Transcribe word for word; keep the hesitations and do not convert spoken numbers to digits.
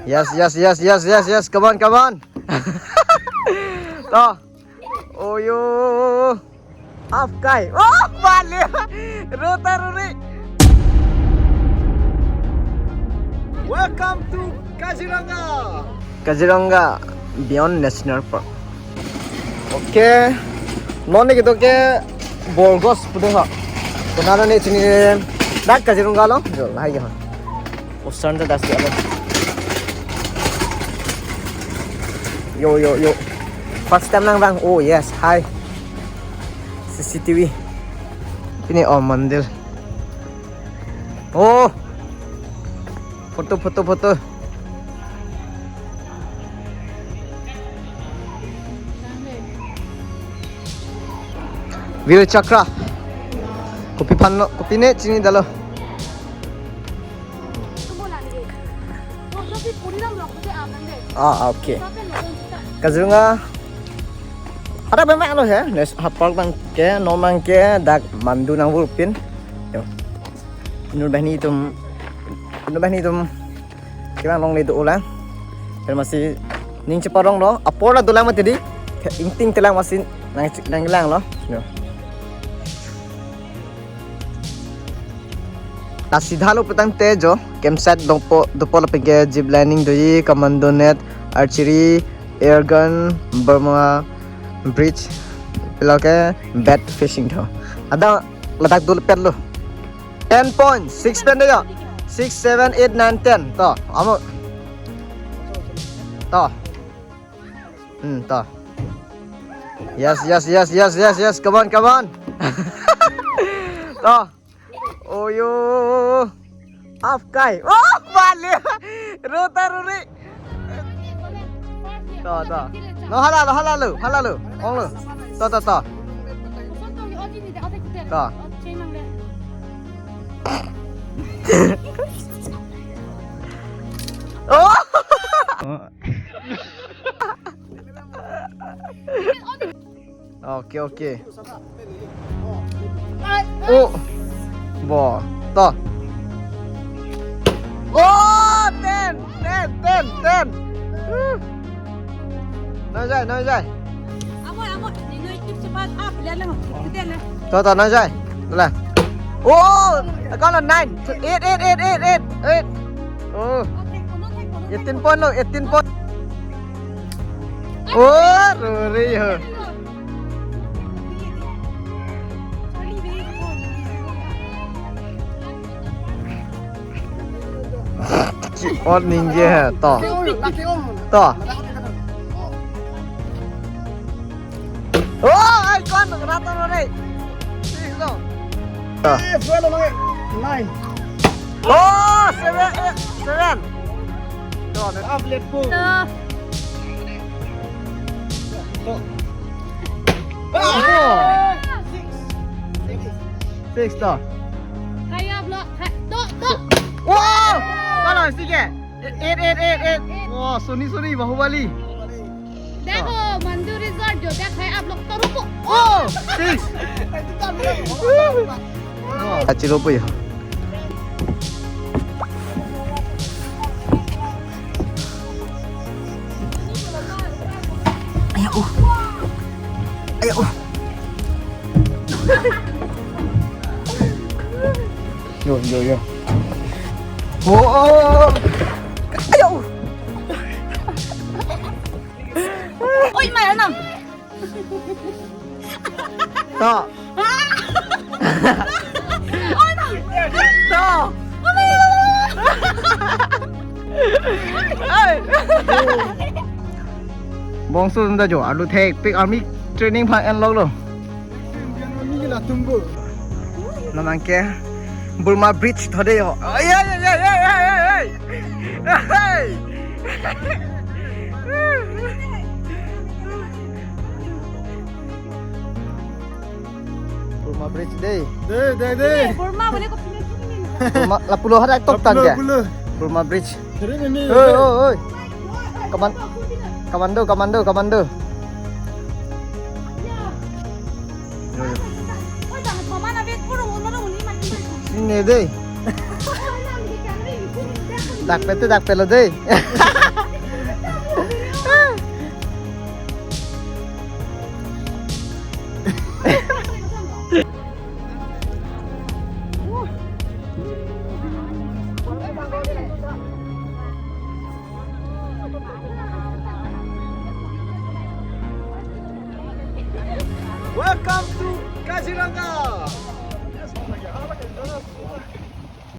Yes, yes, yes, yes, yes, yes. Come on, come on. To. Oyo. Apkai. Oh, bale. Rota ruri. Welcome to Kaziranga. Kaziranga Beyond National Park. Okay. Non ne kedo ke Borgos pu do ha. Konat ne chini dak Kaziranga lo. Jo, lahai ke ha. Poster ta das dia lo. Yo, yo, yo. First time lang bang. Oh yes, hi. C C T V. Ini, oh, mandir. Oh. Photo, photo, photo. Veer Chakra. Kopi aphan lo, kopi ne chini dalo. Ah, okay. Kaziranga. Ada memang lo ya, nes hapal bang ke, nomang ke, dak mandu nang burpin. Yo. Inut banghini atum, inut banghini atum, kevang longle do-olang. Pen masi ning cheparong lo, apor la dolang mati di, ingting telang masi nang, nanglang lo. Yo. Ta sidha lo putangte jo, campsite dopo, dopo lapen ke zip lining doji, commando net, archery, air gun, Burma bridge, pilo ke bat fishing tho. Ada ladak dul pet lo. Ten point, six pen de jo. Six, seven, eight, nine, ten. To, amo. To. Hmm, to. Yes, yes, yes, yes, yes, yes. Come on, come on. To. Oyo. Apkai. Oh, bale. Rota ruri. To, to. No, hala lo, hala lo, hala lo. Ong lo. To, to, to. To. Oh. Okay, okay. Oh. Bo. To. Oh, ten, ten, ten, ten. Huh. Nang jai, nang jai. Amo, amo, nino ikip sepat up, lihat lang, kita lang. To, to, nang jai. Lah. Oh, akon lo nine, eight, eight, eight, eight, eight, eight. Oh. Eighteen point lo, eighteen point. Oh, ruri ho. Chipot ningje he, to. To. Oh, ai kon rata rore. Six lo. To. Eh, seven lo, eh. Nine. Oh, seven, eh, seven. To, ne. Up, let go. To. To. Oh. Six. Six to. Hai up lo. Hai. To, to. Wow! Kalau sige. Eight, eight, eight, eight. Wah, Sony, Sony, Bahubali. Dekho, Mandu Resort jo, dekh hai aap log to ruko. Oh, six. Oh. Achi rupo ya. Ayo, uh. Ayo, uh. Yo, yo, yo. Oh, oh, oh. Ayo. Oi, mai anam. To. Oi, anam. To. Hey. Bongso sunda jo, alu thek, pik army training phan en log lo. Indian Army ke latum bo. Namang ke Burma Bridge thode yo. Ay, ay, ay, ay. Ay. Burma Bridge dei. Dei, dei, dei. Burma bole ko pine pine. Burma, lapulo hadak tok tang ya. Lapulo, lapulo. Burma Bridge. Oi, oi, oi. Kaman-, commando, commando, commando. Yo, yo. Sini dei. Dak pete dak pelo dei. Welcome to Kaziranga.